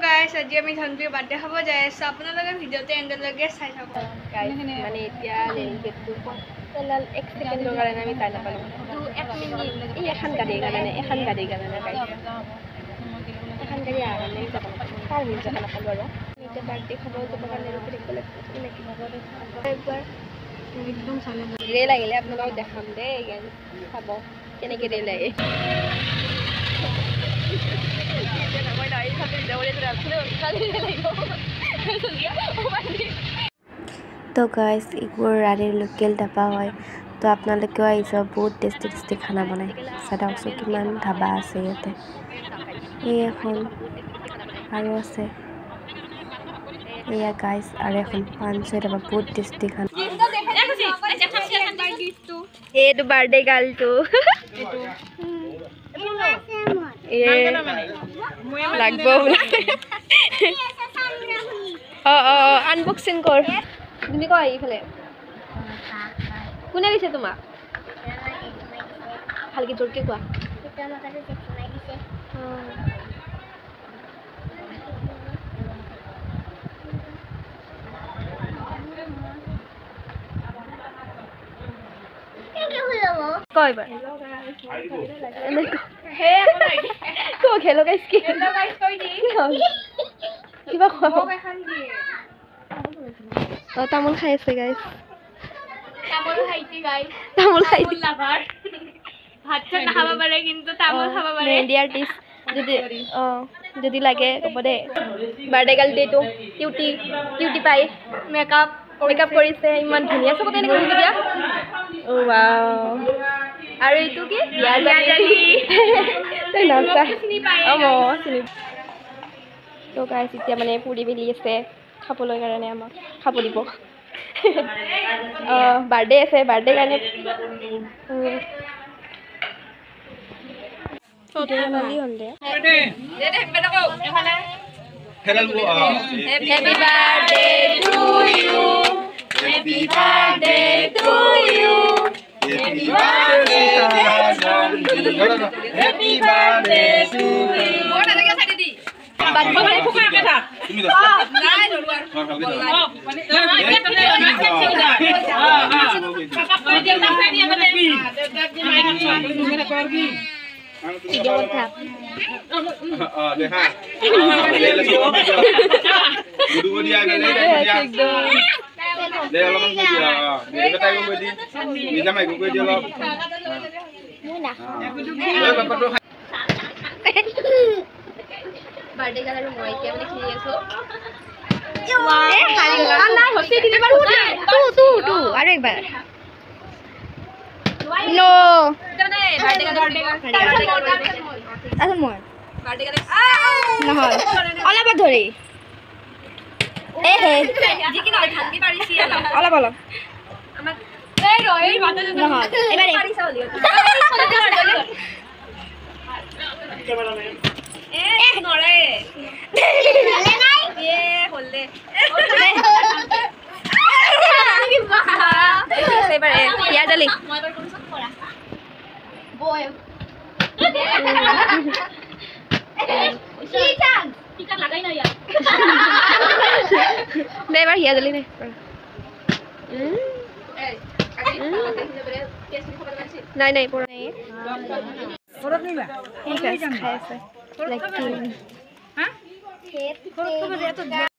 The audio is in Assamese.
গাইছ, আজি আমি ধনবীৰ বাৰ্থডে খাব যাই আছোঁ। আপোনালোকে ভিডিঅ'টো এণ্ডলৈকে চাই থাকক। মানে এতিয়া ৰেল গেটটো পেলাল, এক ছেকেণ্ডৰ কাৰণে আমি যাই নাপালোঁ। এক মিনিট, এই এখন গাড়ীৰ কাৰণে, এখন গাড়ীৰ কাৰণে, এখন গাড়ী অহাৰ কাৰণে যাব নাপালোঁ, পাৰ হৈ যাব নাপালোঁ। আৰু এতিয়া বাৰ্থডে খাব যাবৰ কাৰণে ৰখি থাকিব লাগিব এনেকৈ। একবাৰ ৰেল আহিলে আপোনালোকক দেখাম দেই, চাব কেনেকৈ ৰেল আহে। তো গাইজ, এইবোৰ ৰাণীৰ লোকেল ধাবা হয়। তো আপোনালোকেও আহি যাব, বহুত টেষ্টি টেষ্টি খানা বনায়। চাওকচোন কিমান ধাবা আছে ইয়াতে। এই এখন আৰু আছে। এয়া গাইজ, আৰু এখন 5-6 ধাবা, বহুত টেষ্টি খানা। এইটো বাৰ্থডে গাৰ্লটো লাগব বোলে। অঁ অঁ অঁ, আনবক্সিং কৰ। তুমি কোৱা, এইফালে কোনে দিছে তোমাক? ভালকে জোৰকে কোৱা। কয় এবাৰ হেল্ল' গাইছ, কি কিবা অ তামোল খাই আছে গাইছ। তামোল খাই মেহেন্দি আৰ্টিষ্ট, যদি অঁ যদি লাগে ক'ব দেই। বাৰ্থডে গাৰ্ল এইটো cutie cutie pie makeup makeup কৰিছে, ইমান ধুনীয়া। চবতে এনেকৈ বুজি দিয়া। অ' আৰু এইটো কি, তই নাচা। অঁ, মই চিনি। তো গাইছ, এতিয়া মানে পুৰি বেলি আছে খাবলৈ কাৰণে, আমাক খাব দিব। অঁ, বাৰ্থডে আছে, বাৰ্থডে কাৰণে Happy birthday to you. Happy birthday to you. Happy birthday, Happy birthday to you. Birthday girl আৰু মই এতিয়া মানে খেলি আছো। আৰু একবাৰ। নহয়, অলপ ধৰি অলপ অলপ। নহয়, এবাৰে। দে এবাৰ হিয়া জ্বলি দে। নাই নাই, পৰা নাই। খাই আছে।